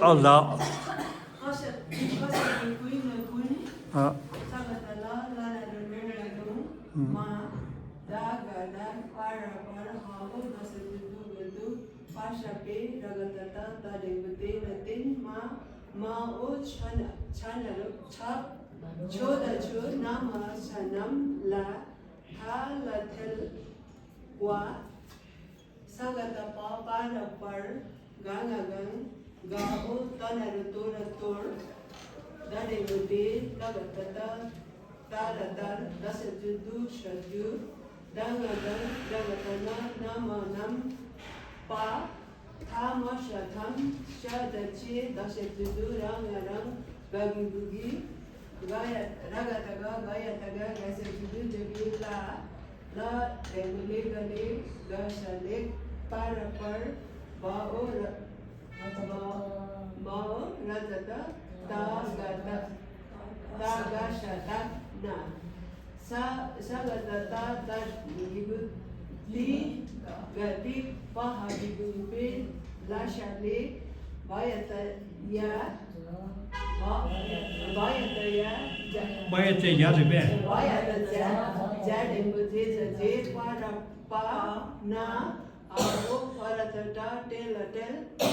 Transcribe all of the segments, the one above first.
Allah. Sagata pa para par gangagang gao tanaratur dare mudi nagatata taratar dasajudu shaju dangagang dagatana namanam pa thama shatham shadachi dasajudu rangarang gagibugi gaya ragataga gayataga dasajudu jagila la regule gale gasale para par bao rajata ta gata ta gashata na sa gata ta gibu li gati pahagibu pe la shale vayata ya Bayate yazbe. vayata jadi mujhe je para pa na aro paratata tel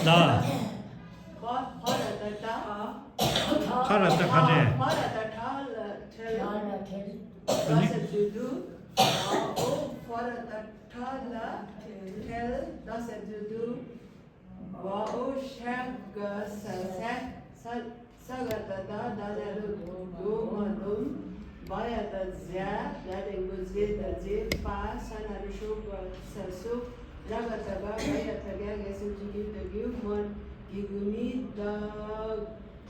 Da. paratata Karata kade. paratata tel dasajudu aro paratata la tel dasajudu wao shagga sagatata danaru dumadum vayata zya jadi mujhe je pa sanaru shubha sasu ragataga gayataga gasuji tagi mon giguni da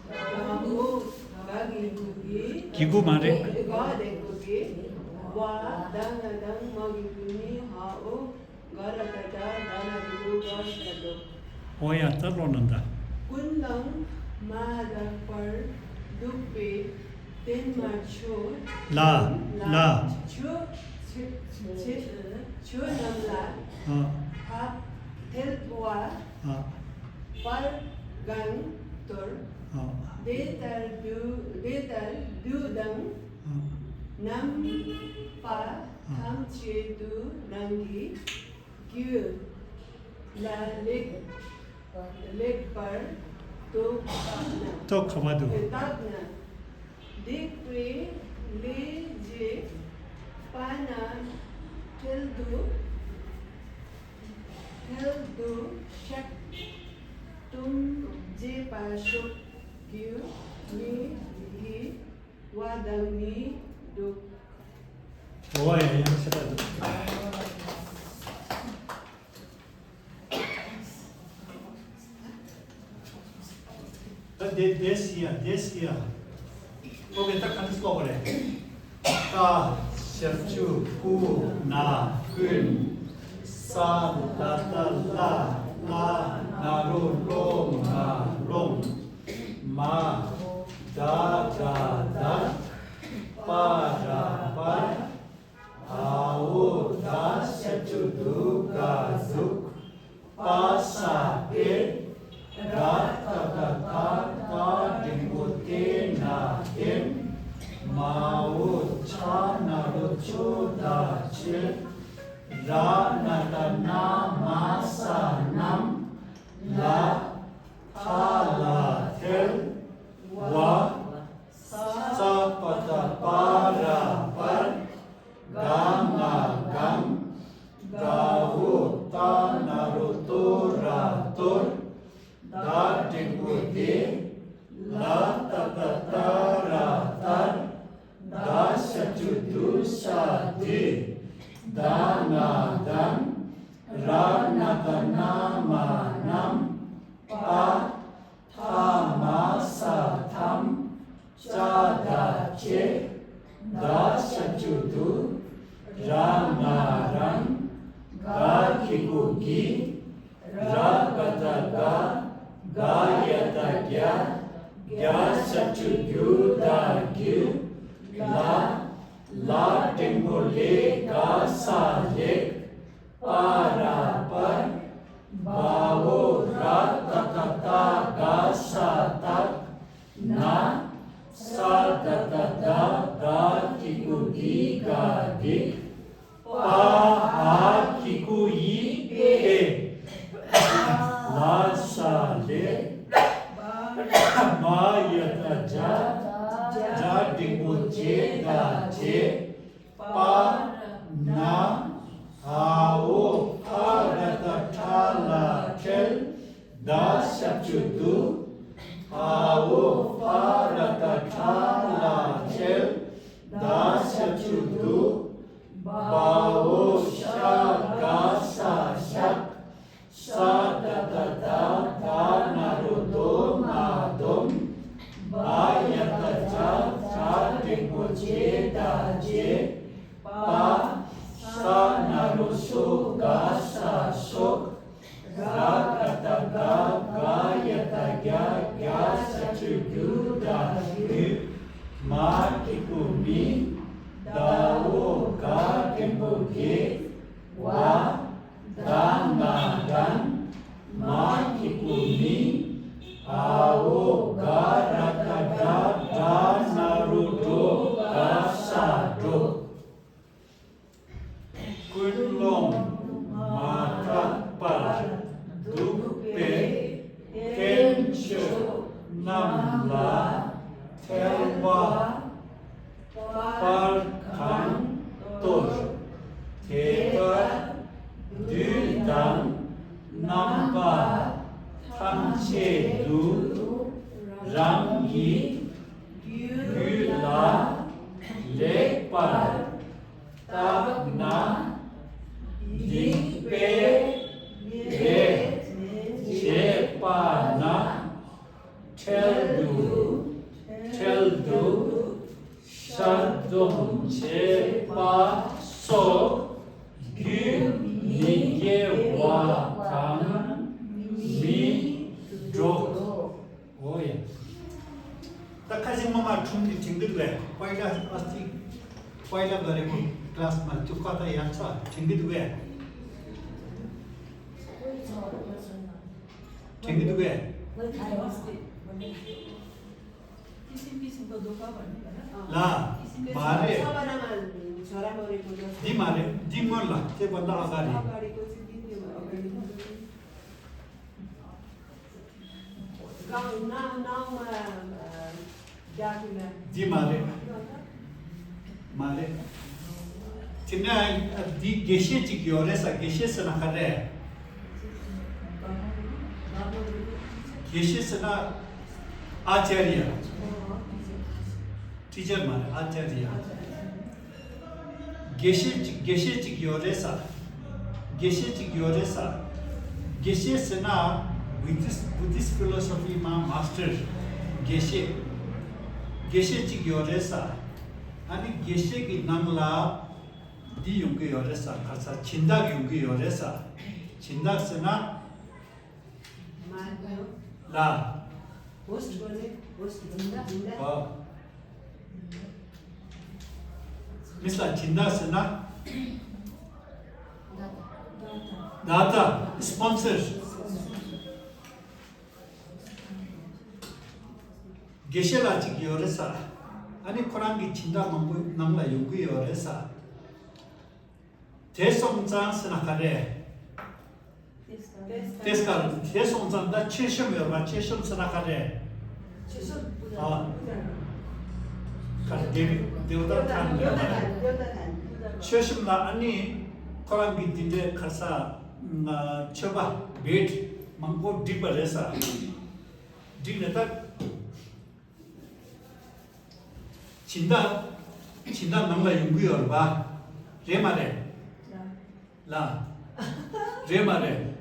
gahu gagigugi Gigu mare. gadegugi wa dang magiguni hao garatata danaru gashado Oya talonanda. kunlang mada par dupe ten macho La. chu namla hap telwa par gang tur betar dudang nam pa tham che du rangi gyu la leg par to To khamadu. tagna dikwe le je pana teldu shak tum je pashuk gyu mi gi wadami do Oya yang sedadu. Desia. Oke tak kan sekolah boleh. Ka, syarju, ku, na, kun, sa, la, naru, long, ma, da, par, au, da, syarju, du, ga, zuk, pa, sa, mau chana ruchu da chil ra na ta na ma sa nam la tha la thel wa sa pa ta pa ra par ga ma gam ga hu ta na ru tu ra tur da ting gu di la ta ta ta ra tar da sajudu sadi da na dan ra na ta na ma nam pa tha ma sa tham cha da che da sajudu ra na ran ga ki gu gi ra ka ta ga ga ya ta gya gya sajudu da gyu la tingole ga sa le para par bawo ra ta ta ga sa जा जा dingo जे दा जे पा ना आओ फारता ठाला चल दा शब्दु आओ फारता ठाला चल दा शब्दु बाओ शागा सा शक सा दा दा नारुदो नादम बायता जा जा डिंगो जे दा जे पा सा नारु सो गा सा सो गा कता गा गायता ग्या ग्या सचु गु दा गु मा किकु मी दाओ गा किंबो गे वा दा ना गन मा किकु मी आओ गा रता गा दा नारु दो गा सा दो कुलों माता पर दुपे केंचो नमला तेलवा पर खान तोर तेपर दुदन नंबा थांचे दु रंगी गुला लेपर तबना दिपे रे जेपाना टेलदु शब्दों जेपा सो गु निगे वाकान मी ड्रोक ओए तकाजिङ ममा ठुम्टी ठिङ्गिदुले पहिला अस्ति पहिला गरेको क्लासमा त्यो कता याद छ ठिङ्गिदुले ठिङ्गिदुले किसिमको दुःख भन्ने ला मारे सबैनामा छोरा मरेको जस्तो दि मारे दि मर्ला त्यो भन्दा अगाडि अगाडिको चाहिँ दिन्थ्यो अगाडि गाउँ नाउँमा डाकुला दि मारे मारे तिना दि गेशे चिक्योरे सा गेशे सना करे गेशे सना आचार्य टीचर मारे आचार्य गेशे चिक्योरे सा गेशे सना Buddhist philosophy ma master geshe चिक्योरे सा अनि गेशे की नंगला दी युंगे योरेसा खसा छिंदा युंगे योरेसा छिंदा सना ला होस्ट जिन्दा मिसला छिंदा सना दाता स्पॉन्सर गेशेला चिक्योरेसा अनि 코랑기 친다 남라 요구요레사 대송장스나 가래 대스카르 대송장다 최셔면바 최셔스나 가래 아 가데비 되오다 탄 최셔나 아니 코랑기 딘데 가사 쳐바 베트 망고 디버레사 디네다 진다 남가 연구열 봐. 레마레. 라. 레마레.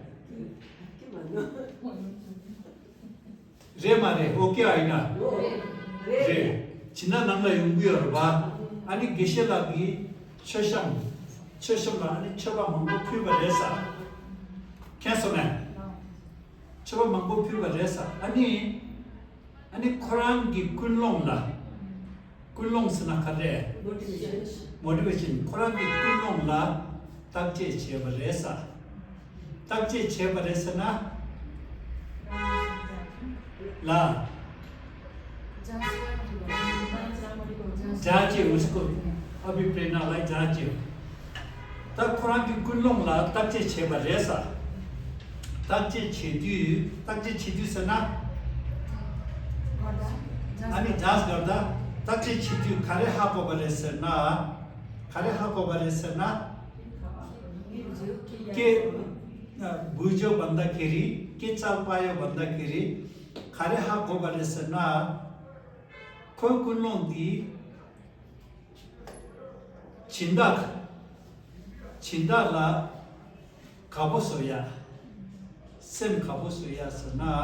레마레. 오케이 아이나. 레. 진다 남가 연구열 봐. 아니 게셔라기 처섬 아니 처바 망고 피버레사. 캐서네. 처바 망고 피버레사. 아니 코랑기 꿀롱라. 꿀롱 스나카레 모티베이션 코랑기 꿀롱라 딱제 제버레사 딱제 제버레사나 ला जाचे उसको अभी प्रेरणा लाई जाचे तब कुरान की कुल्लों ला तक छे बरेसा तक छेदु सना अनि जाँच गर्दा तक्कै छिट्यो खारे हाको गरेछ न के बुझ्यो भन्दाखेरि के चाल पायो भन्दाखेरि खारे हाको गरेछ न खोइ कुन्लों दी छिंदा खाबोसोया सेम खाबोसोया सना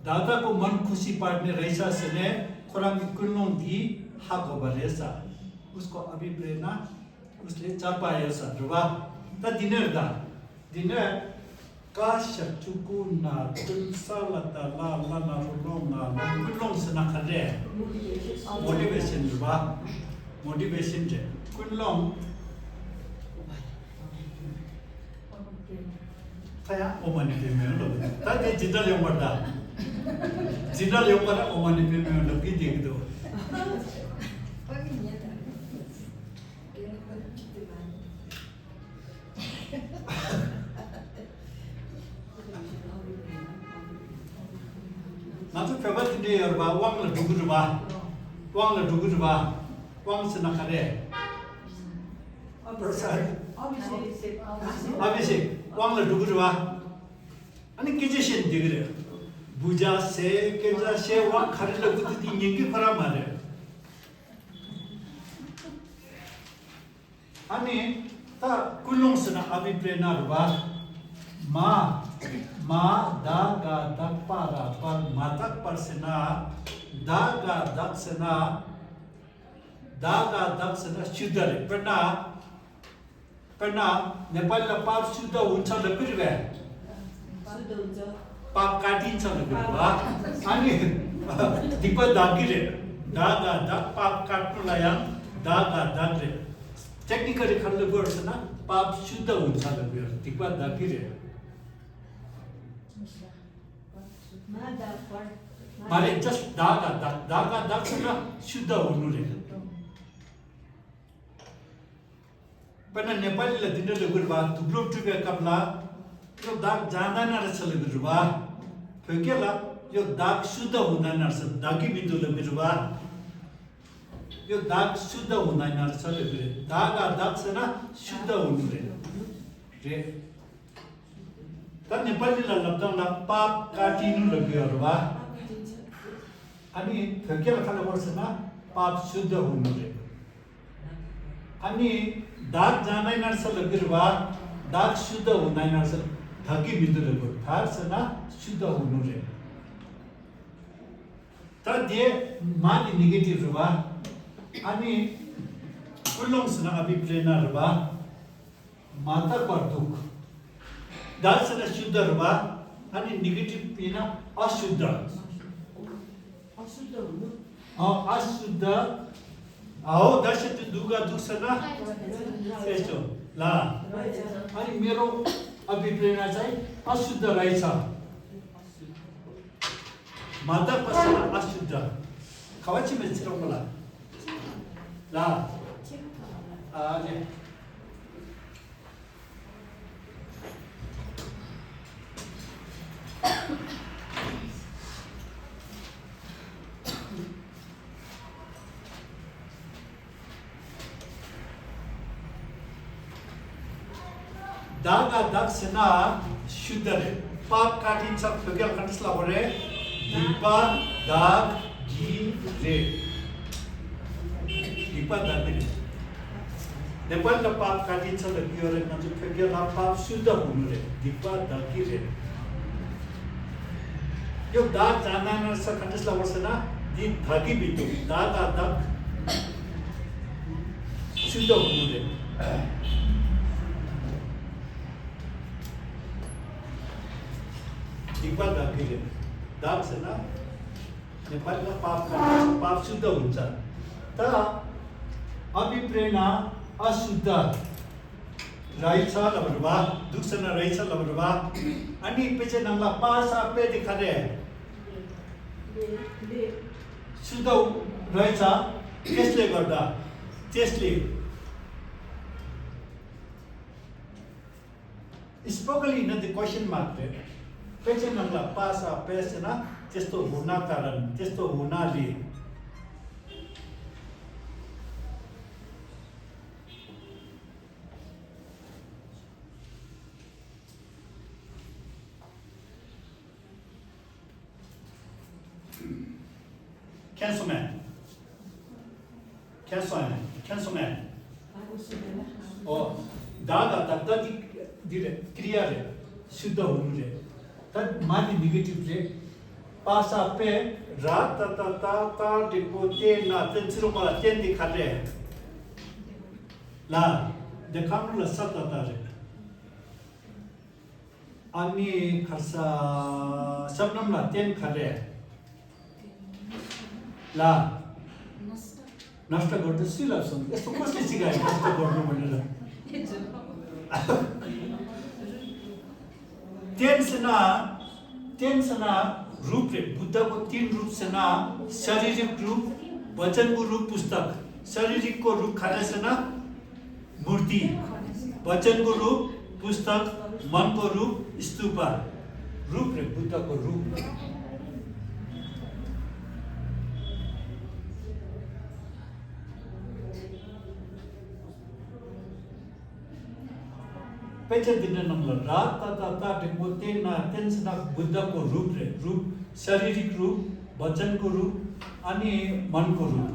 दादा को मन खुशी पाड़ने रहीसा सने खुराक कुन्लों दी हाको बरेसा उसको अभिप्रेरणा उसले चापायो सा रुवा ता दिनर का शक्चुकु ना तुलसा लता ला ना रुलों ना कुन्लों सना खरे मोटिवेशन रुवा मोटिवेशन जे कुन्लों saya omani pemel lo tadi jidal yang berda jidal yang pada omani pemel lo gede gitu nanti pebat ini ya ba uang la dugur ba uang senakare अभिषेक वांगला डुगुरवा अनि केजेशन दिगरे बुजा से केजा से वांग खरले गुति निंगी फरा मारे अनि ता कुलोंसना अभिप्रेरणा रुवा मा दा गा दक पारा पर मातक परसना दा गा दक्षना शुद्धरे पढ़ना नेपाल का पाप शुद्ध उनसा लपिरवे पाप काटिन सा लपिरवा अनि दीपा दागिरे दागा दाग पाप काट्नु लाया दागा दागरे टेक्निकली खल्ले गर्छना पाप शुद्ध उनसा लपिर दीपा दागिरे मारे जस्ट दागा दाग सना शुद्ध हुनुले पना नेपाली ला दिन लगुरवा तुग्लोब टुबे कपला यो दाग जाना न रसल गुरवा फकेला यो दाग शुद्ध हुँदा न रसल दागी बिन्दु लगुरवा यो दाग शुद्ध हुँदा न रसल गुरे दागा दाग सना शुद्ध हुनु रे त नेपाली ला लब्दङ ला पाप काटिनु लगुरवा अनि फकेला खाना वर्षमा पाप शुद्ध हुनु रे अनि दाग जानाय नर्स लगुरवा दाग शुद्ध हुँदैन नर्स धकी बिन्दु लगु थार्सना शुद्ध हुनु रे त दे मानि नेगेटिभ रुवा अनि कुलोंसना अभिप्रेरणा रुवा माता पर दुख दासना शुद्ध रुवा अनि नेगेटिभ पिना अशुद्ध हुनु अशुद्ध आओ दशत दुगा दुसना एसो ला अनि मेरो अभिप्रेरणा चाहिँ अशुद्ध रहेछ माता पसना अशुद्ध खवाची में छिरो मला ला आले दागा दक्षना शुद्ध रे पाप काटिन सब फगेल खंडसला बरे दीपा दाग घी रे दीपा दाग रे नेपाल का पाप काटिन सब लगियो रे न फगेल पाप शुद्ध हुनु रे दीपा दाग घी रे यो दाग जाना न स खंडसला वर्षना दी धागी बितु दागा दाग शुद्ध हुनु रे दीपा दागिरे दाग सना नेपाल का पाप शुद्ध हुन्छ त अभिप्रेरणा अशुद्ध रहेछ लबरवा दुखसना रहेछ लबरवा अनि पछि नंगला पासा पे दिखारे शुद्ध रहेछ त्यसले गर्दा त्यसले स्पोकली इन द क्वेशन मार्क पेचे नंगला पासा पेसना त्यस्तो हुन कारण त्यस्तो हुनाले Cancelman. दागा तत्ता दिले क्रिया रे शुद्ध हुनु रे तद माथि नेगेटिभ रे पासा पे रात ता ता ता डिपो ते ना तेन सिरो मला तेन दिखाले ला देखानु ल सत ता रे अनि खसा सबनम ला तेन खले ला नष्ट गर्दै सिलासन यस्तो कसले सिकायो नष्ट गर्नु भनेर तेनसना रूप रे बुद्धको 3 रूप सेना शारीरिक रूप वचनको रूप पुस्तक शारीरिक को रूप खानेसना मूर्ति वचनको रूप पुस्तक मनको रूप स्तूपा रूप रे बुद्धको रूप पेचे दिन नंबर रात ता टिपोते ना तेन्सना बुद्धको रूप रे रूप शारीरिक रूप वचनको रूप अनि मनको रूप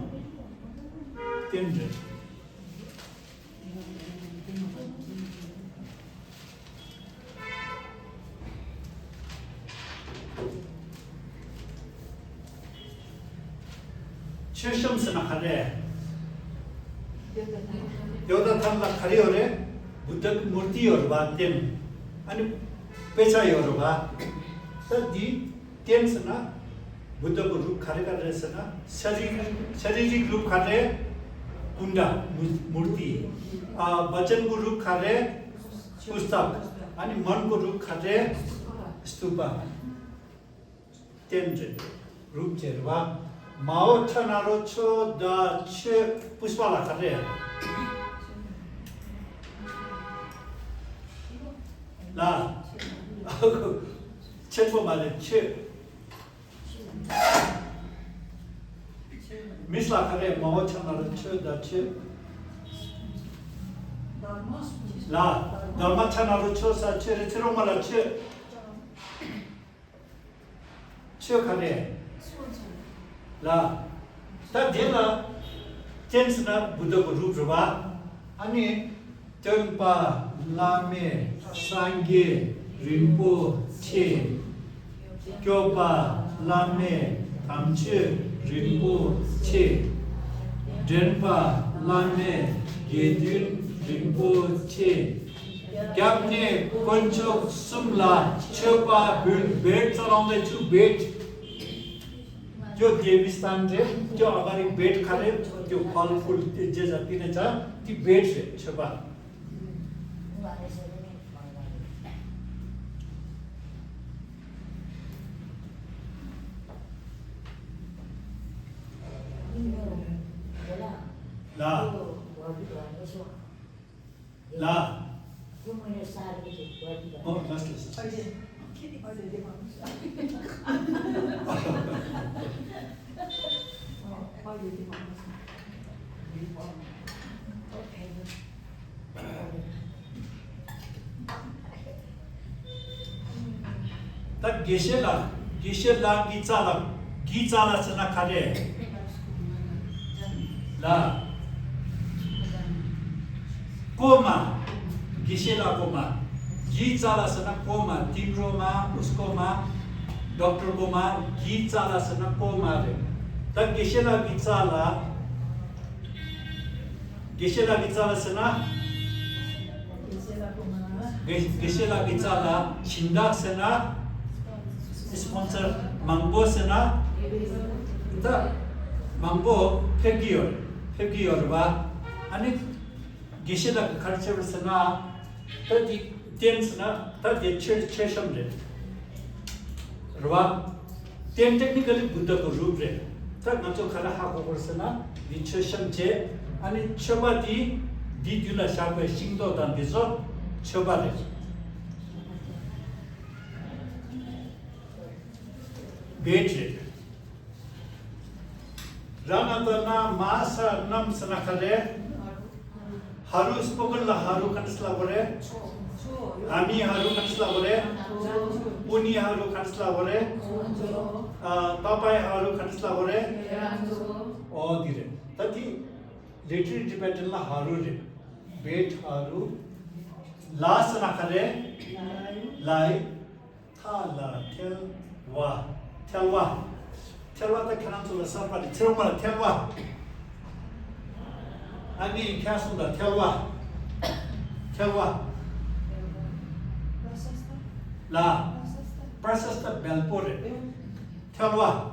तेन रे शेषम सना खरे देवता थांला खरे हो रे बुद्धको मूर्तिहरु बातेन अनि पेचाइहरु बा तदि तेन्सना बुद्धको रूप खारेका रहेछना शारीरिक रूप खारे कुण्डा मूर्ति वचनको रूप खारे पुस्तक अनि मनको रूप खारे स्तूपा तेन्जे रूप चेरवा माओ छनारो छो द छ पुष्पाला खारे ला छेपो माले छे मिसला खरे माओ छनारो छो द छ ला धर्म छनारो छो सा छे रे छरो मला छे छे खरे ला त देला चेन्सना बुद्धको रूप रवा अनि तेम्पा लामे सांगे रिम्पो छे क्योपा लामे थाम्चे रिम्पो छे डेन्पा लामे गेदिन रिम्पो छे क्याप्ने कोन्चोक सुम्ला छेपा बेट चलाउँदै छु बेट त्यो देवीस्थान रे त्यो अगाडि बेट खाले त्यो फलफुल जे जति नै छ ती बेट रे छेपा ला ला ओ लास्ट तर गेशेला गीचाला सना खाले ला कोमा गेशेला कोमा गीचाला सना कोमा तिम्रोमा उसकोमा डॉक्टरकोमा गीचाला सना कोमा रे तर गेशेला गीचाला सना गेशेला गीचाला छिंदा सना स्पॉन्सर मंगो सना त मंगो फेगियोर वा अनि गेशेला खर्चवर सना तदि तेन्सना तदि छेशम रे रवा तेन टेक्निकली बुद्धको रूप रे त नचो खला हाको पर्सना विच्छेशम छे अनि छबादी दिदुला सापे सिंगदो दान दिसो छबाले बेट रे राना तना मासा नम सना खरे हारू स्पोकन ला हारू खनसला बरे हामी हारू खनसला बरे उनी हारू खनसला बरे पापाई हारू खनसला बरे ओ दिरे तति लिटरेरी डिपेंडेंट ला हारू रे बेट हारू लास ना खरे लाई था ला वा telwa telwa ta kanan tu la sapari telwa telwa ani kasu da telwa la prasasta belpore telwa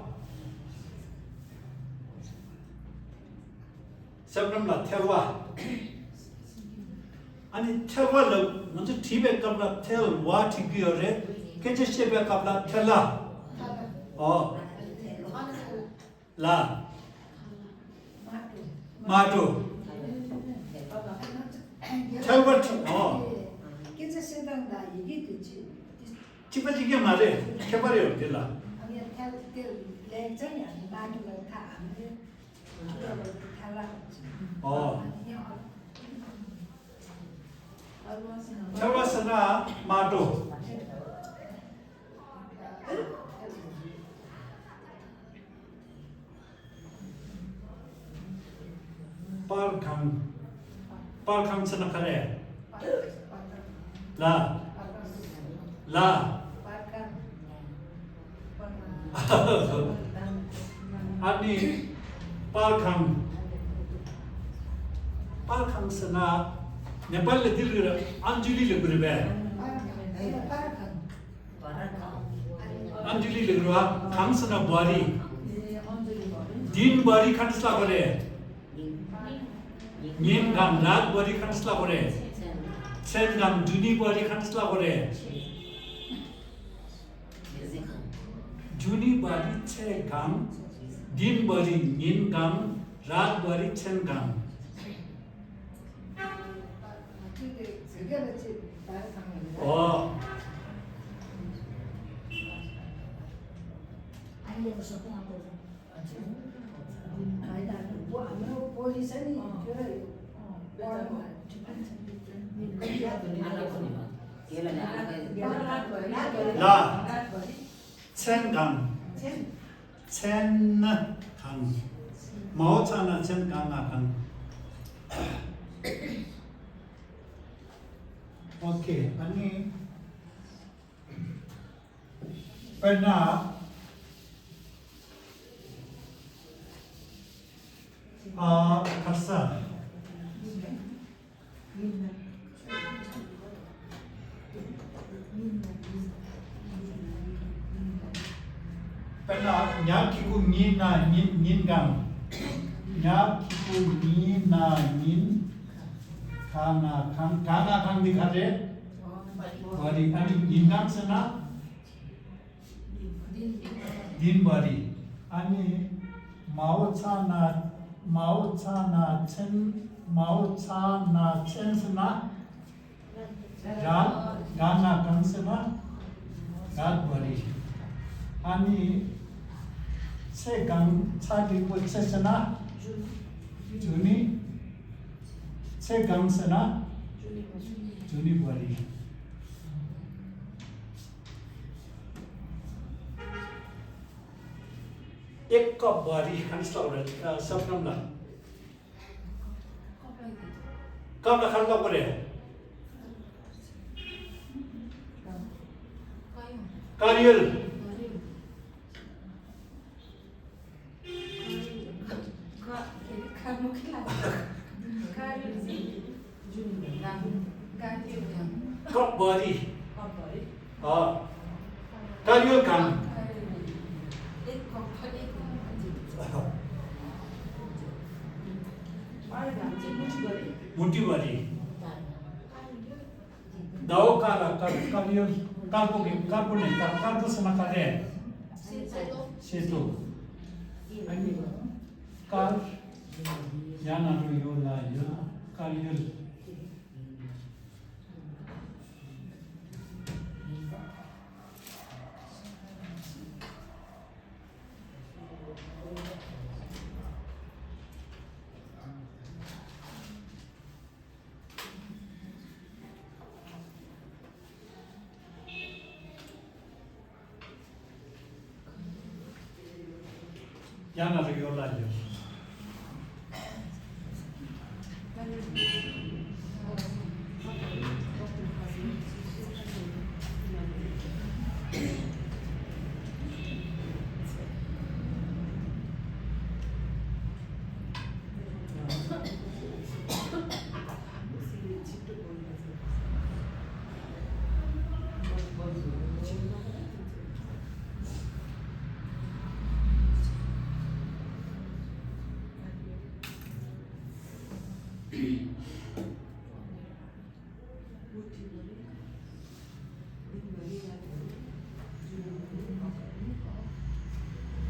sabram la telwa ani telwa la munju tibe kapla telwa tigiore keje shebe kapla tela oh la mato telwa oh किसी से दंगा ये किसी चिपा चिके मारे केपारे हो तेला अब ये तेल ले जाए ना बात में था हमने थाला oh telwa sana mato Parkham sana kare la ani Parkham sana Nepal le dilira Anjali le gurbe Anjali le gurwa kham sana bari din bari khansla kare yin gam rat bari khansla kare chen gam duni bari khansla kare juni bari che gam din bari yin gam rat bari chen gam oh la chen gam mao chana chen gam kan okay ani pernah karsa pernah nyakiku nina nin gam nyakiku nina nin kana kan dikhare bari ani nin gam sana din bari ani mao chana chen sana gana kan sana gat bari ani se gang chadi ko se sana juni se gang sana juni bari एक cup बरी खानस्ला उरे सपनमला कपला खानला परे कारियल cup बरी कारियल काम मुट्ठी बरी दाओ काला कारियल carbonate sama kare seto ani kar yana ro yola yo karyol यहाँनिर यो लाग्यो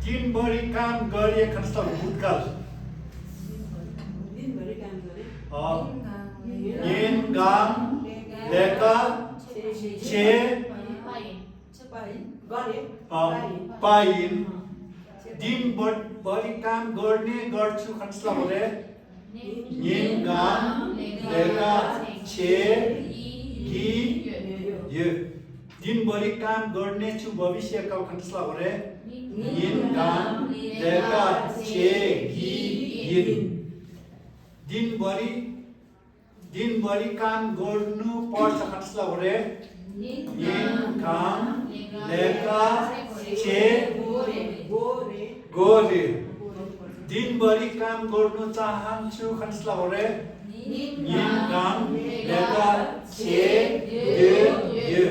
दिनभरि काम गरे खस्ता भूतकाल दिनभरि काम गरे येन गाम लेका छे गरे पाइन दिनभरि काम गर्ने गर्छु खस्ता भरे येन गाम लेका छे गी ये दिनभरि काम गर्ने छु भविष्यकाल खस्ता भरे येन गाम लेका छे गी yin दिनभरि काम गर्नु पर्छ खस्ता भरे येन काम लेका छे गोरे दिनभरि काम गर्नु चाहन्छु खस्ता भरे येन काम लेका छे ये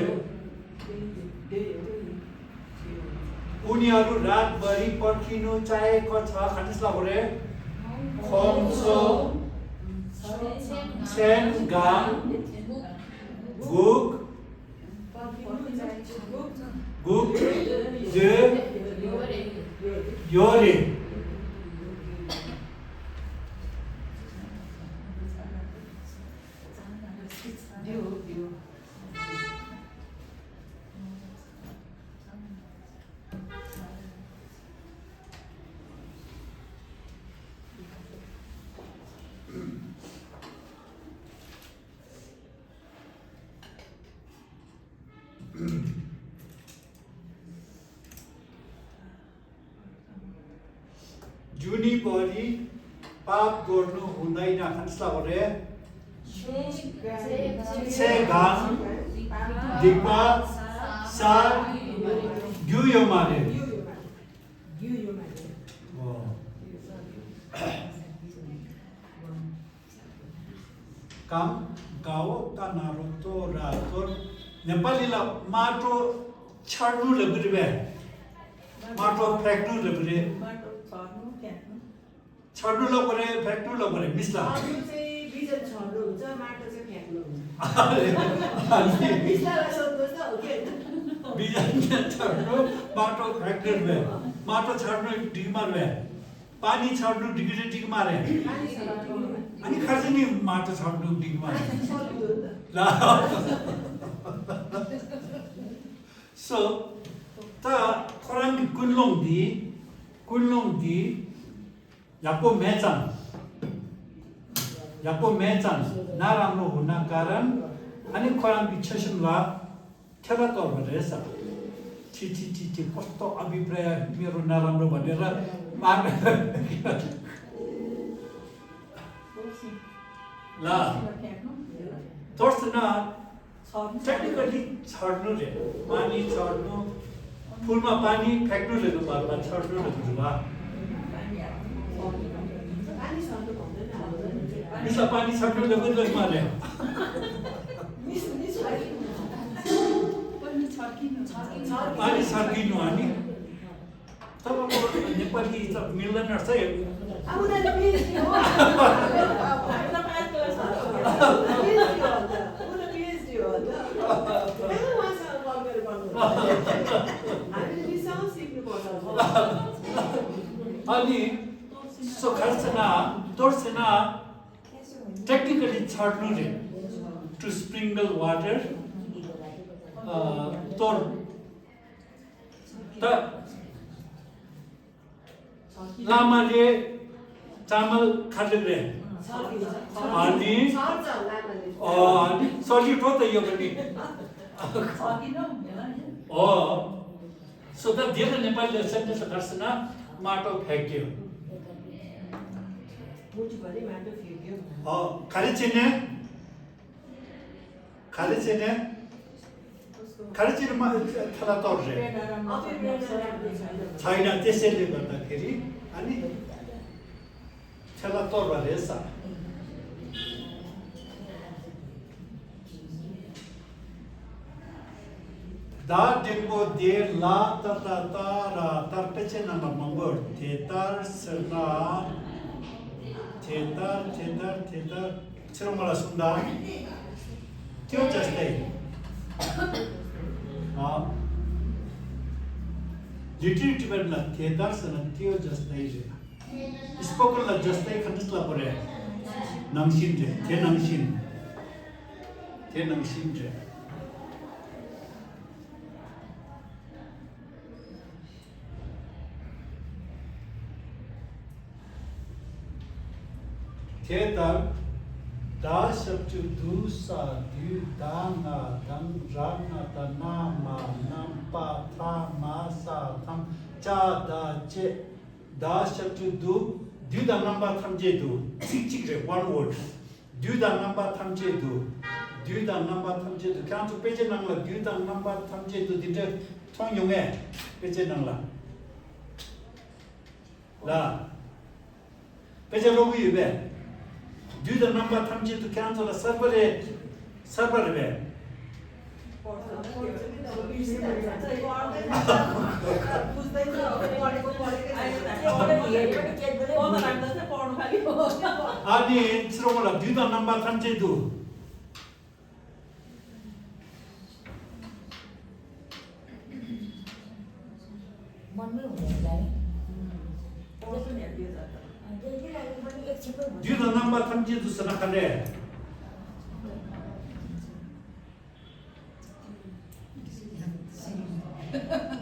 उनीहरू रातभरि पर्खिनु चाहेको छ खस्ता भरे खोम्सो छेन गाम गुक जे योरे जुनीभरि पाप गर्नु हुँदैन खस्ता भरे छे गाम दिपा सा गुयो मारे काम गाउँ तानारो तो रातो नेपालीलाई माटो छाड्नु लग्रे माटो फ्याक्नु लग्रे छड्नु लग्रे फ्याक्नु लग्रे मिस्ला अरू चाहिँ बिजन छर्नु हुन्छ माटो चाहिँ फ्याँक्नु हुन्छ अनि मिस्लालाई सोध्नुहोस् न हो कि बिजन छड्नु माटो फ्याक्नु भए माटो छड्नु डिगमा भए पानी छड्नु डिग्री डिगमा रे अनि खर्च नि माटो छड्नु डिगमा so ta korang kunlong di yapo mechan naramro huna karan ani korang ki chashim la thela to bharesa chi kosto abhipraya mero naramro bhanera la torsna technically छड्नु रे पानी छड्नु फुलमा पानी फ्याक्नु रे बाबा छड्नु रे जुवा पानी छर्नु भन्दैन मिसा पानी छड्नु रे बुझ्दै माले पानी छर्किनु अनि तपाईको नेपाली त मिल्दैन रहेछ उनीहरूले पिएचडी हो अनि सो खर्चना तोर्सना टेक्निकली छड्नु रे टु स्प्रिङ्कल वाटर तोर त लामाले चामल खाँदै रे अनि सजिलो त यो पनि सो त धेरै नेपालीले सेन्टेन्स गर्छन् माटो फ्याँक्यो मुठभरि माटो फ्याँक्यो खाली चिन्ने थला तर्छ छैन त्यसैले गर्दाखेरि अनि थला तर्वा रहेछ Da dimbo de la ta ta ta ra tar peche na mangor thetar serna thetar chiromala sunda त्यो जस्तै लिटरेचरला थिएटर सन त्यो जस्तै स्पोकनला जस्तै खण्डसला परे नमसिन थे नमसिन theatre da sabtu du sa du da na dan ra na da na ma nam pa tha ma sa tham cha da che da sabtu du da number tham je du chik re one word da number tham je du count to page nang la da number tham je du din de thong yong e page nang la page lo yu be Do the number tamji to cancel a server be. Ani sromala do the number tamji do. Do the number tamji to sanakale.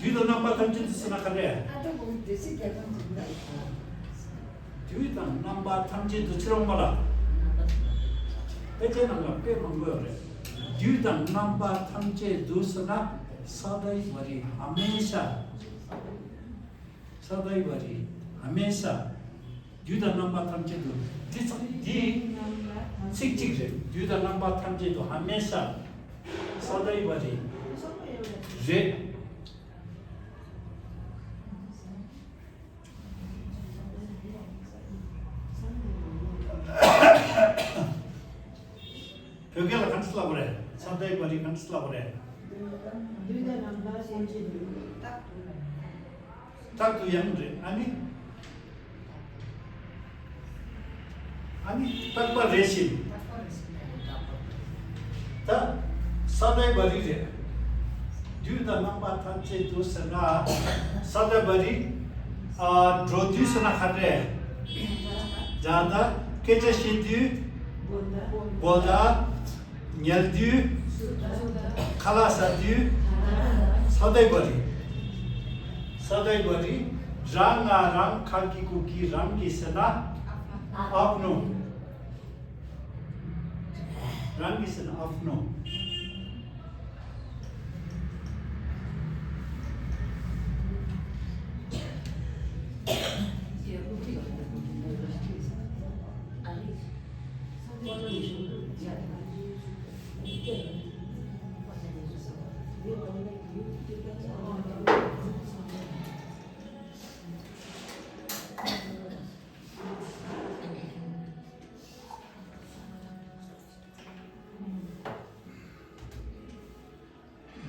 Do the number tamji to sanakale. Do the number tamji to chiromala. Peche nanga pe mangore. Do the number tamji to sana sadai vari hamesha. Do the number tamji to this six do the number tamji to hamesha sadai vari je Pyogyala kansla bore sadai vari kansla bore Do the number tamji do tak tu yang re ani takpa resin ta sadai bari re do the number tamji to sana sadai bari drodi sana khare jada keche shidu bolda nyaldu khalasadu sadai bari ranga rang khaki kuki rang ki sana apno rang ki sana apno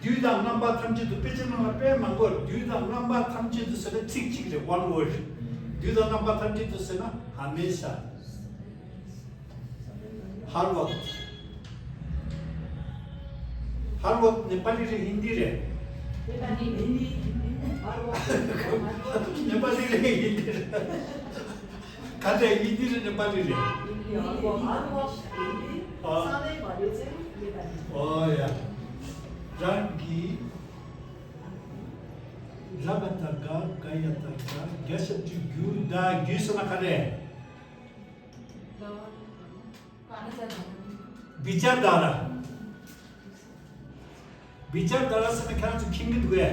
Duydang number tamji to pitch number pe mangor duydang number tamji to sana tik re one word duydang number tamji to sana hamesha har वक्त नेपाली रे हिंदी रे नेपाली रे हिंदी रे काटे हिंदी रे नेपाली रे या Rangi Ragataka Gayataka Gasatu Guda Gisanakare Bichardara Sanakana to King Dwe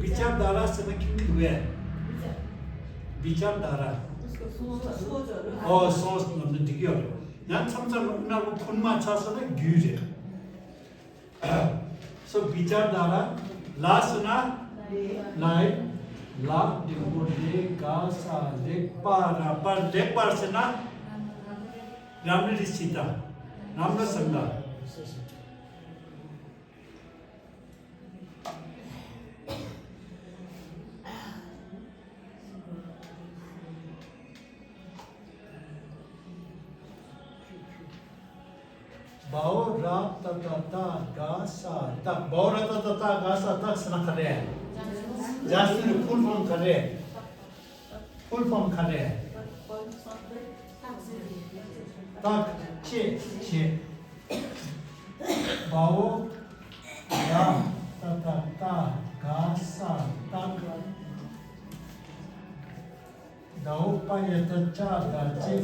विचारधारासँग के हुए विचारधारा उसको सोचहरू सोच भन्नु ठिकै हो यहाँ सम्झ उनीहरूको खुनमा छ सबै घिउरे सो विचारधारा ला सुना लाई ला देखो ले गा सा लेख पारा पर लेख पार सुना राम्ररी सीता राम्रोसँग बाओ रा ता ता गा सा ता बाओ रा ता गा सा तक सुना खरे जास्ती फुल फॉर्म खरे तक चे बाओ रा ता गा सा तक दाओ पा यता चा गा चे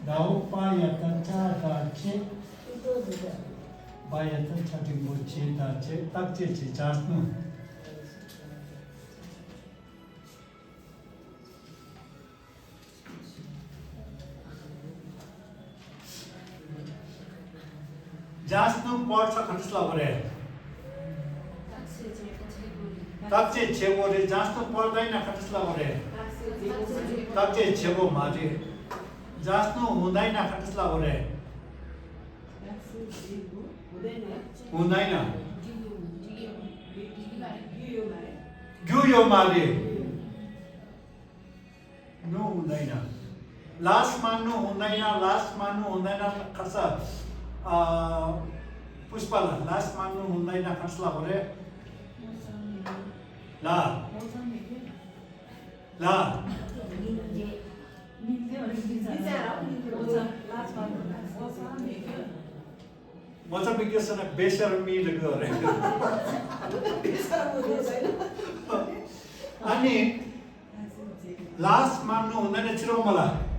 दाओ पा यता चा गा चे बायता छाटिङ बोचे दाचे ताकचे चे जास्नु जास्नु पढ्छ खण्डसला गरे ताकचे छेबोले जास्नु पढ्दैन खण्डसला गरे ताकचे छेबो माजे जास्नु हुँदैन खण्डसला गरे हुँदैन गुयो माले नो हुँदैन लास्ट मान्नु हुँदैन खर्च पुष्पला लास्ट मान्नु हुँदैन खर्चला गरे ला ला म चाहिँ विज्ञसँग बेसरमी गरे अनि लास्ट मान्नु हुँदैन छिरो मलाई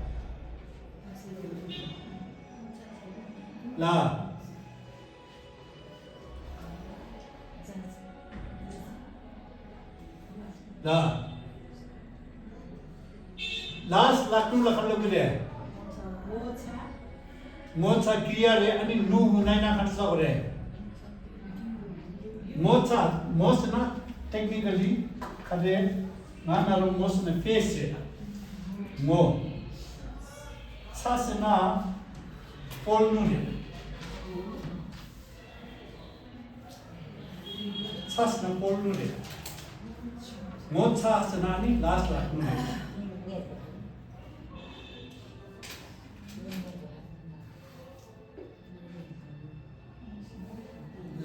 ला ला लास्ट लाग्नु लखनले बुझे मोचा क्रिया रे अनि नु हुँदैन खर्च गरे मोचा मोस न टेक्निकली खरे मानरो मोस न फेस रे मो सासना पोल्नु रे सासना पोल्नु रे मोचा सनानी लास्ट लाग्नु रे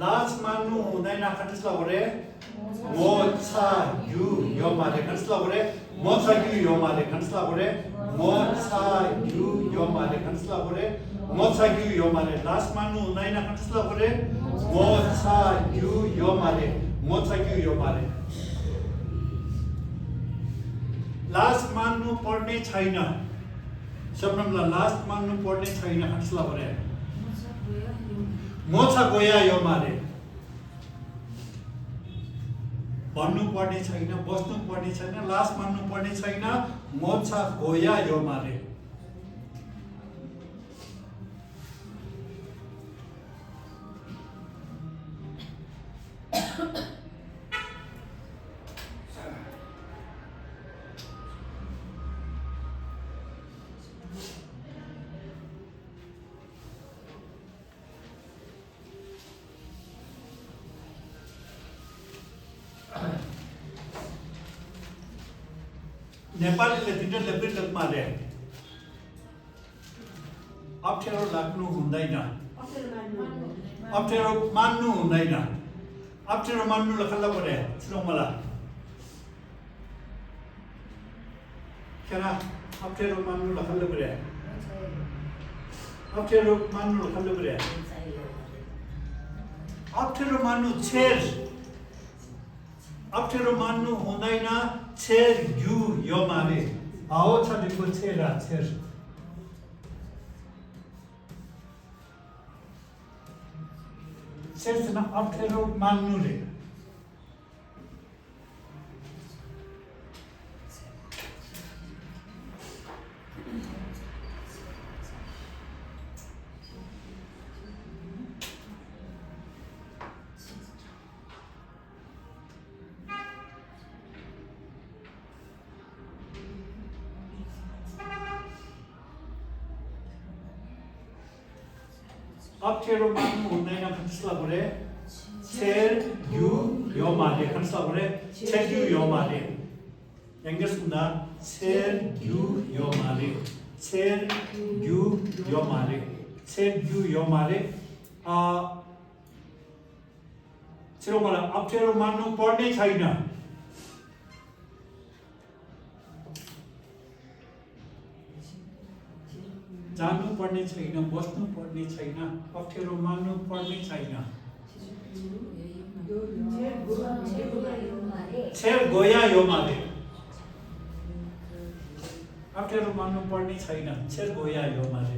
लास्ट मान्नु हुँदैन खण्डसला गरे मोचा यु यो माले खण्डसला गरे मोचा यु यो माले खण्डसला गरे मोचा यु यो माले खण्डसला गरे मोचा यु यो माले लास्ट मान्नु हुँदैन खण्डसला गरे मोचा यु यो माले मोचा यु यो माले लास्ट मान्नु पर्ने छैन सबनमला लास्ट मान्नु पर्ने छैन खण्डसला गरे मोचा गोया यो माले भन्नु पर्ने छैन बस्नु पर्ने छैन लास्ट मान्नु पर्ने छैन मोचा गोया यो माले नेपालीले तिनीहरूले पनि लेखमा रे अप्ठ्यारो लाग्नु हुँदैन अप्ठ्यारो मान्नु हुँदैन अप्ठ्यारो मान्नु लखल्ला परे सुनौ मलाई केना अप्ठ्यारो मान्नु लखल्ला परे अप्ठ्यारो मान्नु लखल्ला परे अप्ठ्यारो मान्नु छेर अप्ठ्यारो मान्नु हुँदैन छेर यु यो माले आओ छदिको छेरा छेर छेर न अप्ठ्यारो मान्नु रे अप्ठ्यारो मान्नु हुँदैन खन्सला गरे छेर यु यो माले खन्सला गरे छेर यु यो माले इंग्लिश हुँदा छेर यु यो माले छेर यु यो माले छेर यु यो माले छिरो मलाई अप्ठ्यारो मान्नु पर्ने छैन जानु पर्ने छैन बस्नु पर्ने छैन अप्ठ्यारो मान्नु पर्ने छैन छेर गोया यो माले अप्ठ्यारो मान्नु पर्ने छैन छेर गोया यो माले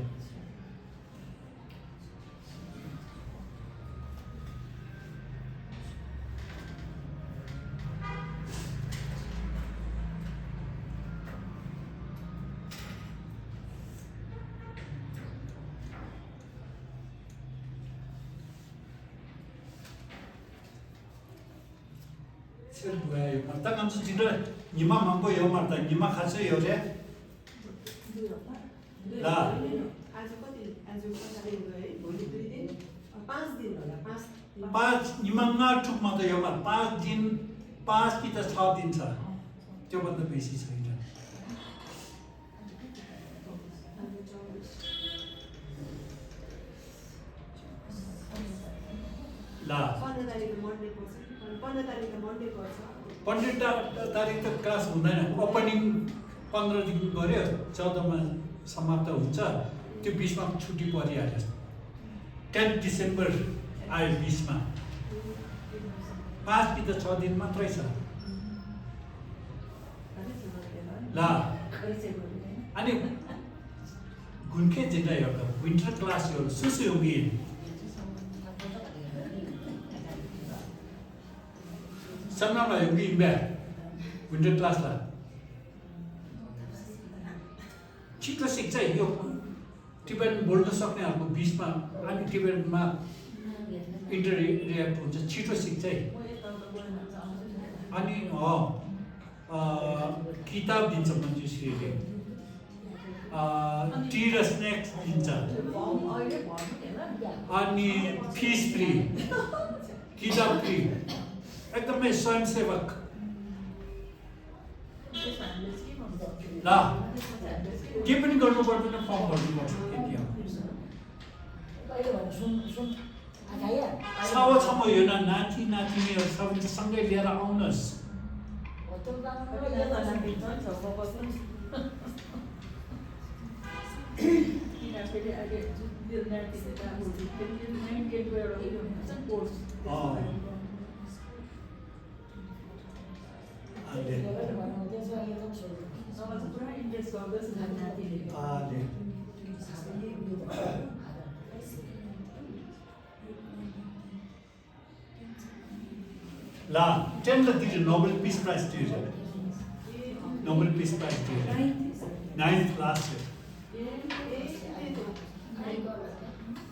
딱 감수 진짜 니만 망고 여 말다 니만 가서 여래 ला आज कति आज कता दिन गए भोलि 2 दिन 5 दिन होला 5 पाँच निमंगा टुकमा त यो मार 5 दिन 5 कि त 6 दिन छ त्यो भन्दा बेसी छैन ला 15 तारिख मन्डे पर्छ 15 तारिख मन्डे पर्छ 15 तारिख त क्लास हुँदैन ओपनिङ 15 दिन गर्यो 14 मा समाप्त हुन्छ त्यो 20 मा छुट्टी परिहाल्यो 10 डिसेम्बर आयो 20 मा 5 कि त 6 दिन मात्रै छ ला अनि गुन्के जिल्ला एउटा विन्टर क्लास यो सुसु योगी सन्नामा योगी इम्बे विन्टर क्लास ला छिटो सिक्छ यो टिबेटन बोल्न सक्नेहरुको 20 मा अनि टिबेटनमा इन्टररिएक्ट हुन्छ छिटो सिक्छ अनि किताब दिन्छ मन्जुश्रीले टी र स्न्याक्स दिन्छ अनि फिस फ्री किताब फ्री एकदमै स्वयंसेवक ला के पनि गर्नु पर्दैन फर्म भर्नुपर्छ त्यति हो छाव यो नाति नातिनीहरू सबै सँगै लिएर आउनुहोस् ला 10 ला दिन्छ नोबेल पीस प्राइज दिन्छ नोबेल पीस प्राइज दिन्छ 9th क्लास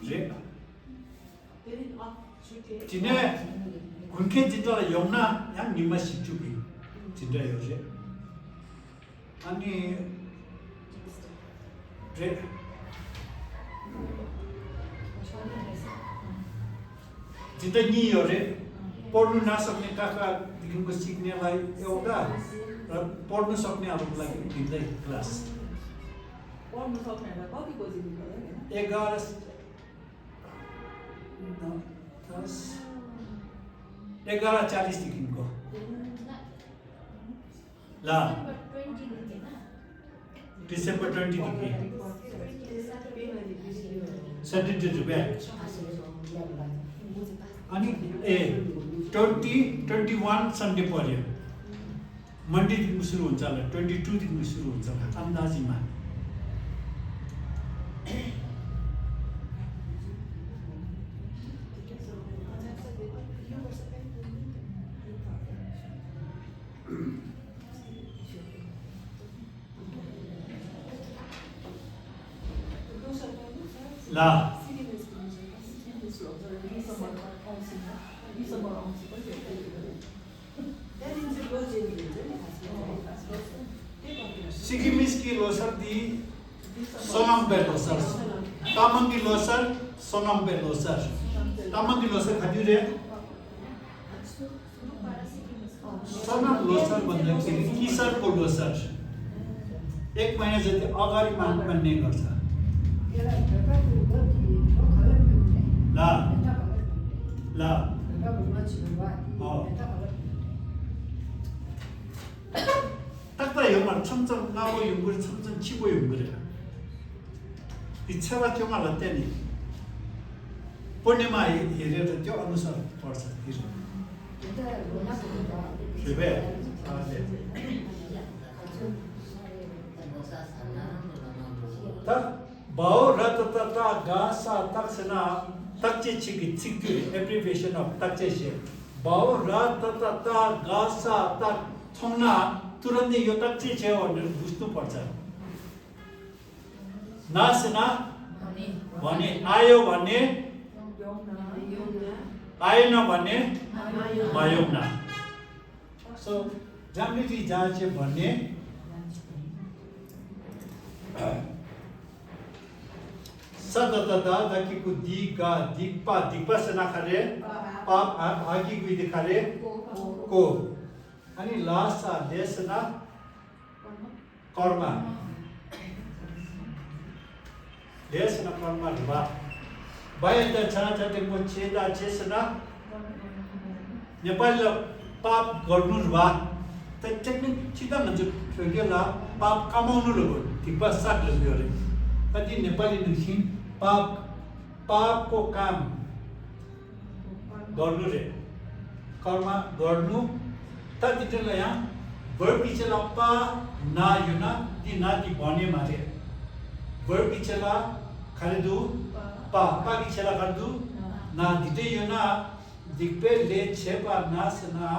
रे 진짜 군케 진짜 영나 양 님마 식주비 진짜 요새 아니 रे 진짜 니 요새 पढ्नु नसक्ने काकादेखिको सिक्नेलाई एउटा र पढ्नु सक्नेहरूको लागि भिन्दै क्लास पढ्नु सक्नेलाई कति बजे दिनु 11 11:40 देखिको ला डिसेम्बर 20 देखि सटरडे रुपियाँ अनि 21 सन्डे पर्यो मन्डेदेखि सुरु हुन्छ होला 22 देखि सुरु हुन्छ अन्दाजीमा ला सिक्किमिस की लोसर दी सोनाम पे लोसर तामंग की लोसर सोनम पे लोसर तमंग लोसर खजुरे सोनम लोसर भन्दाखेरि किशोरको लोसर 1 महिना जति अगाडि मान्ने गर्छ यसलाई ढकाको गति खलक हुन्छ ला ला ढकाको मान्छेहरुवा 딱딱 영화 첨점 나고 연구를 첨점 치고 연구를 이 차가 정말 어때니 본인만 예를 들어 अनुसार पर्छ त्यो रोनाको केबे ता बाउ रतता गासा तक्सना तक्चे छिकी छिकी एब्रिविएशन अफ तक्चे शे बाउ रतता गासा तक थोंना तुरन्त यो तक्चे छ भनेर बुझ्नु पर्छ नासना भने आयो भने आएन भने मायोगना सो जामलिटी जाचे भन्ने सदतदा दकिको दिगा दिक्पा दिक्पासना खरे पाप आगी गुइ दिखारे को अनि लासा देशना कर्मा देशना कर्मा रुवा बायत छाछते मो छेदा छेसना नेपाल पाप गर्नु रुवा त टेक्निक छिदा न जुगेला पाप कमाउनु लगो दिक्पा साक लग्यो रे कति नेपाली नखिन पाप को काम गर्नु रे कर्म गर्नु ततिटेला यहाँ वर्बिचला पा ना युना ती ना ती बने मारे वर्बिचला खरेदु पा की चला खरेदु ना दिते युना दिक्पे ले छेपा नासना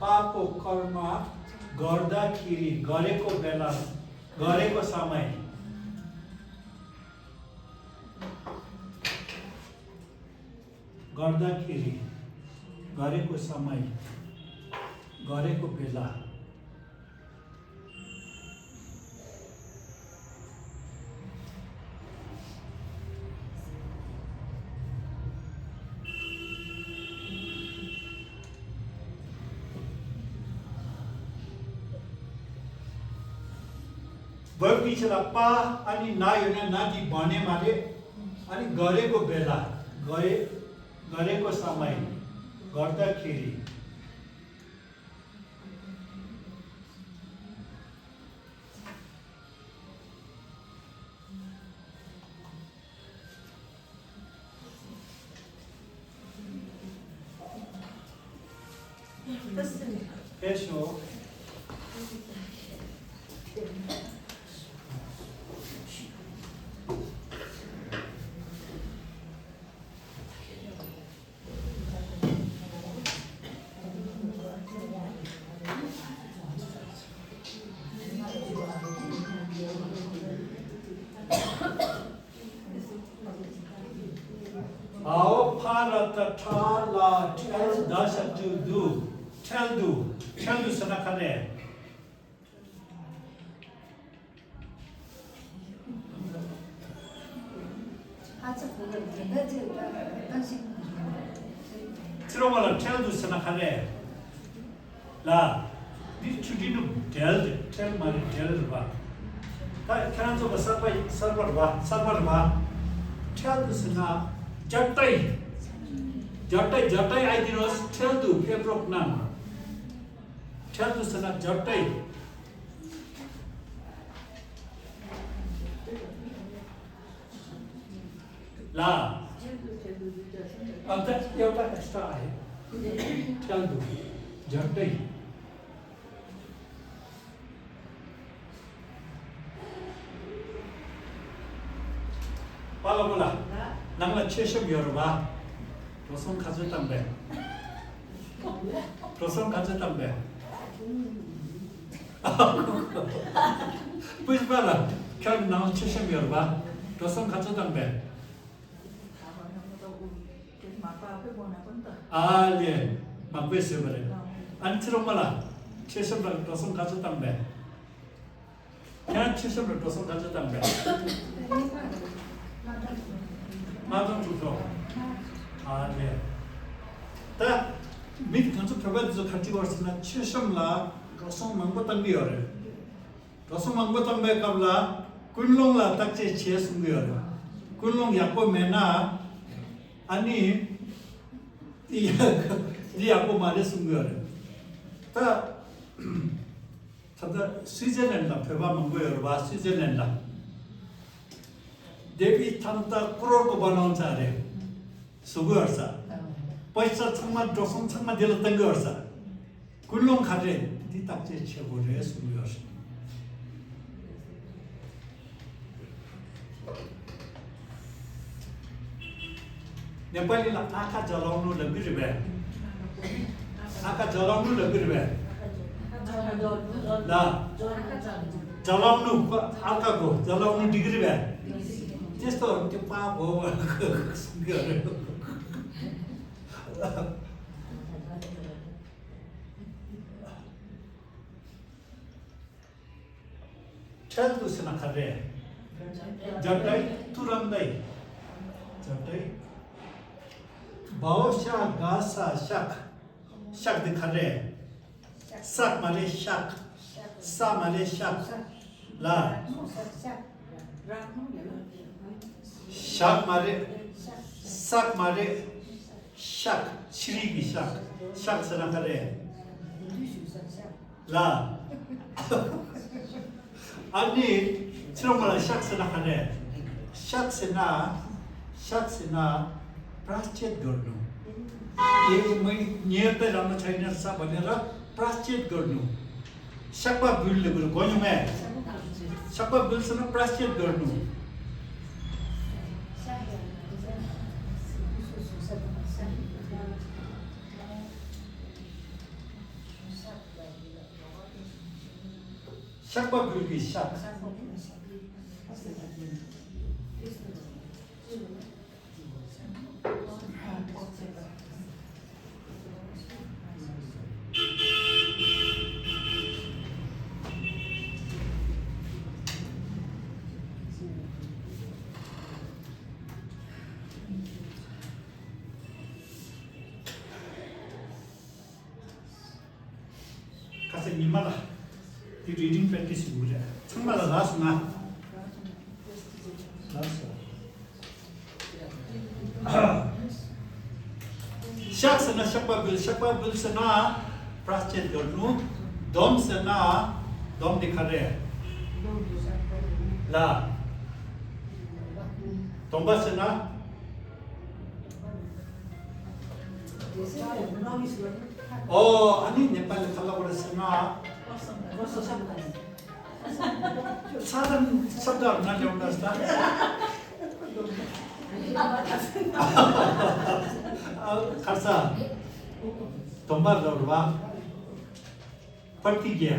पापको कर्म गर्दाखेरि गरेको बेला गरेको समय गर्दाखेरि गरेको समय गरेको बेला वर्बिचला पा अनि नायुना नाति भने मारे अनि गरेको बेला गरेको समय गर्दाखेरि Eso. How Paratala tells Dasha to do. Tell do sanakane. 아주 그걸 내가지고 당신 Tromala tell do sanakane. La, this chudinu tell mari tell ba. Kanzo ba sarvar ba. Tell do sana jatai आइदिनुहोस् tell do पेब्रोक नाम tell do sana jatai ला अन्त एउटा extra आयो tell do jatai पाला बोला Nangla छेशम योरबा Prosong kazu tambe. Push bala. Kau nang cesem yorba. Prosong kazu tambe. Ah le. Makwe sebere. Antro mala. Cesem bala prosong kazu tambe. Kau cesem bala prosong kazu tambe. 마동 주소. 아, 네. 다 밑 간수 프로바이드 같이 거스나 최첨라 로송 망고탄 비어래. 로송 망고탄 베캅라 군롱라 딱제 치에스 비어래. 군롱 약보 메나 아니 이 약보 말했음 비어래. 다 다다 스위저랜드 페바 망고여 봐 스위저랜드. 데비 탐다 크로코 바나온 차래. 수고하사. पैसा छमा दोसम छमा दिल तंग गर्छ कुल्लों खारे the ताक्चे छेगो रे सुन्योस नेपालीला आँखा जलाउनु लगिरबे आँखा जलाउनु लगिरबे ला जलाउनु आँखाको जलाउनु डिग्रीबे त्यस्तो त्यो पाप हो गरे चल दूसरा खरे जटाई तुरंदई जटाई बावशा गासा शक शक दिखरे शक मारे शक सा मारे शक ला शक मारे शक मारे शक श्री की शक शक से ना करे ला अन्य श्रमला शक से ना करे शक से ना प्राश्चित गर्नु ये मैं नियत राम्रो छैन सा भनेर प्राश्चित गर्नु शकपा बिलले गर्नु में शकपा बिलसँग प्राश्चित गर्नु शकपा बिल की शक kasi nimala di reading practice gura changmala last na शक से ना शकपा बिल से ना प्राश्चित गर्नु दम से ना दम दिखरे ला तोंबा से ना ओ 아니 नेपाली खाला बडसेना साधारण शब्दहरु नल्याउनुहोस् त खर्चा तोम्बाहरुमा प्रतिज्ञा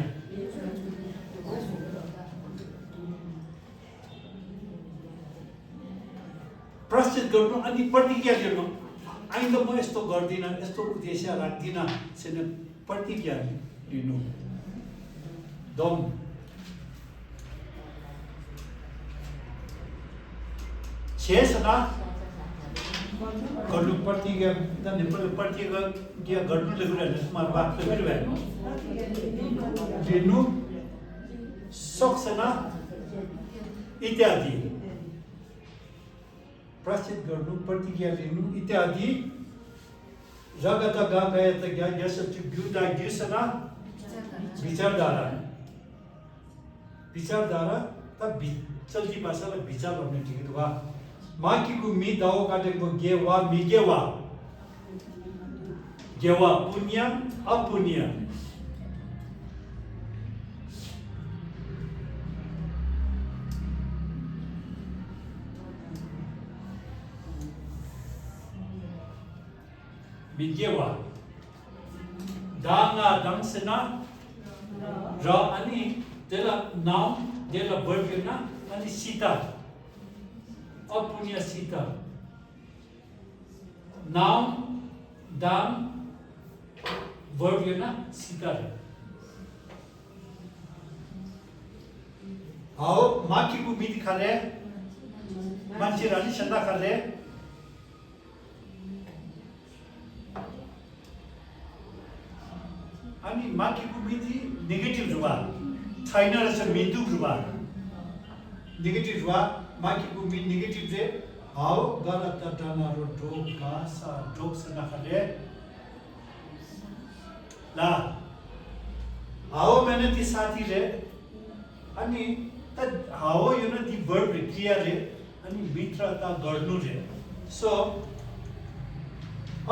प्राश्चित गर्नु अनि प्रतिज्ञा गर्नु आइन्दा म यस्तो गर्दिन यस्तो उद्देश्य राख्दिन छैन प्रतिज्ञा लिनु दम शेषना गर्नु प्रतिज्ञा नेपाली प्रतिज्ञा गर्नु लेख्नु स्मार्ट वाक्य गरिरहेको लिनु सक्छन इत्यादि प्राश्चित गर्नु प्रतिज्ञा लिनु इत्यादि जगत गायत यसति ब्युदा गिसना विचारधारा त चल्ती भाषालाई विचार भन्ने ठिक वा माकीको मी दाउ काटेको गेवा मिगेवा गेवा पुण्य अपुण्य मिगेवा दांगा दंसना र अनि त्यसलाई नाम त्यसलाई वर्गना अनि सीता अपुण्य सीता नाम दाम वर्गना सीता आओ माकी को मित खाले मान्छे रानी सन्दा खाले अनि माकीको मिति नेगेटिभ रुवा छैन रहेछ मिन्दु रुवा नेगेटिभ रुवा माकीको मि नेगेटिभ रे हाउ गलत टनारो ढोका सा ढोक सा नखले ला हाउ मैंने ती साथी रे अनि त हाउ यो न ती वर्ब रे क्रिया रे अनि मित्रता गर्नु रे सो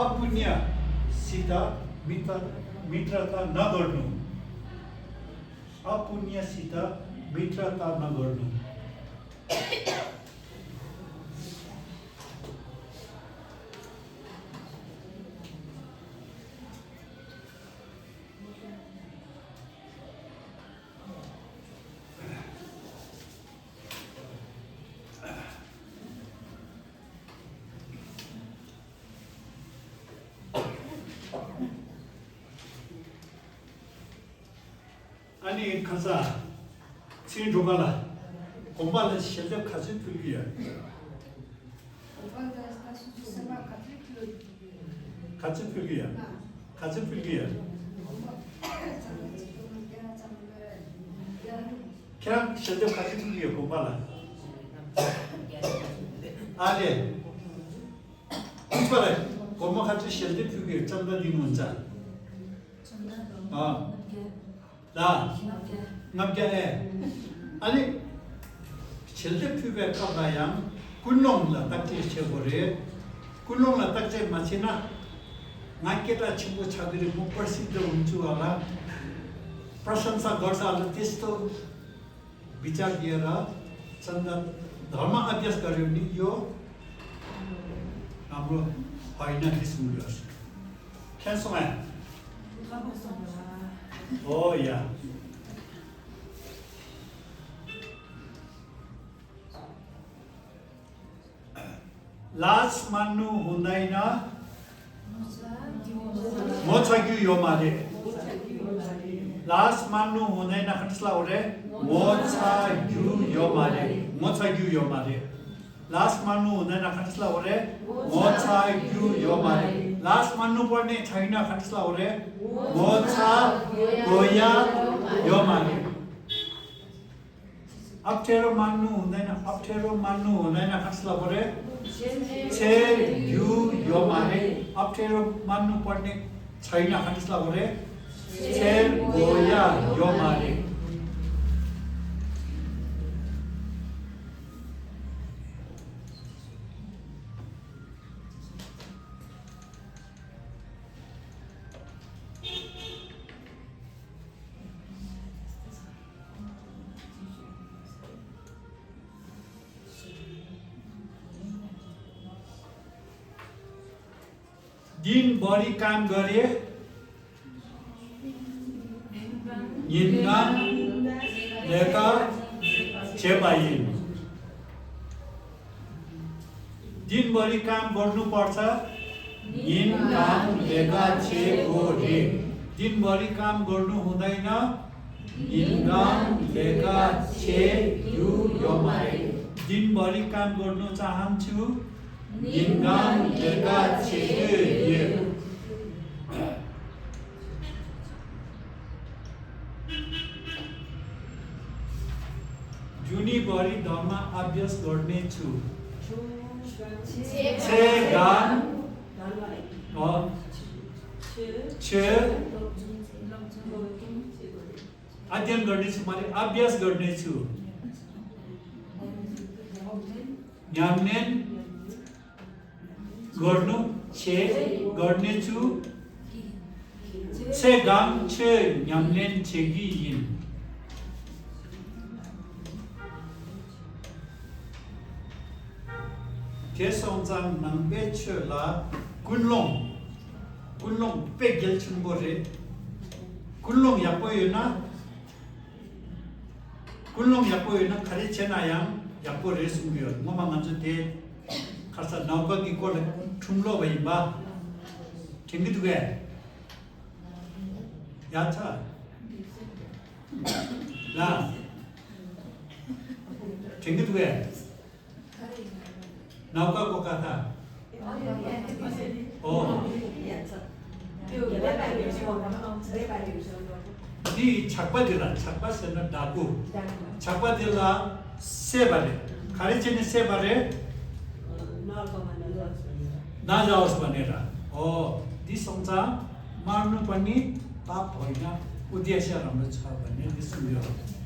अपुण्य सित मित्रता नगर्नु अपुण्यसित मित्रता नगर्नु 아니 가자 지금 줘봐라 공부하는 실력 가진 풀기야 같이 풀기야 같이 풀기야 그냥 실력 가진 풀기야 공부하라 아네 공부하라 공부 같이 실력 풀기야 점다 니 문자 나 남자 해 아니 실제 피부에 까봐야 굴롱라 딱지 쳐버려 굴롱라 딱지 마치나 나께다 친구 차들이 못 벌시도 움주와라 प्रशंसा गर्छ अहिले त्यस्तो विचार दिएर चन्द धर्म अभ्यास गर्यो भने यो हाम्रो होइन किसिमले खेल्छौँ Oh ya. लाज मान्नु हुँदैन मोछग्यु यो मारे लाज मान्नु हुँदैन खट्सला ओरे मोछग्यु यो मारे मोछग्यु यो मारे लाज मान्नु हुँदैन खट्सला ओरे मोछग्यु यो मारे लाज मान्नु पर्ने छैन खट्सला ओरे मोछा गोया यो मारे अप्ठ्यारो मान्नु हुँदैन खट्सला ओरे छे यु यो मारे अप्ठ्यारो मान्नु पर्ने छैन खट्सला ओरे छे गोया यो मारे दिन भरि काम गरे यिनगान लेका छेपाइन दिन भरि काम गर्नु पर्छ यिनगान लेका छेपोरे दिन भरि काम गर्नु हुँदैन यिनगान लेका छे यु यो मारे दिन भरि काम गर्नु चाहन्छु यिनगान लेका छे ये जुनी भरि धर्म अभ्यास गर्ने छु छे गान छे अध्ययन गर्ने छु माने अभ्यास गर्ने छु न्याम्नेन गर्नु छे गर्ने छु छे गाम छे न्याम्नेन छेगी यिन केसौजान नंबे छला कुनलों पे गेलछुन बोरे कुनलों यापोयना खरे छेनायाम यापो रेसुंगियो ममा मान्छु ते खासा नौका की कोल ठुम्लो भइबा ठिङ्गी दुगे याद छ ला ठिङ्गी दुगे नौका को कथा ओ त्यो व्यापारीहरूसँग नि छक्पा सेन डाकु छक्पा दिला से बारे खाली चाहिँ से बारे नजाओस् भनेर हो ती संसा मार्नु पनि पाप होइन उद्देश्य राम्रो छ भन्ने सम्झियो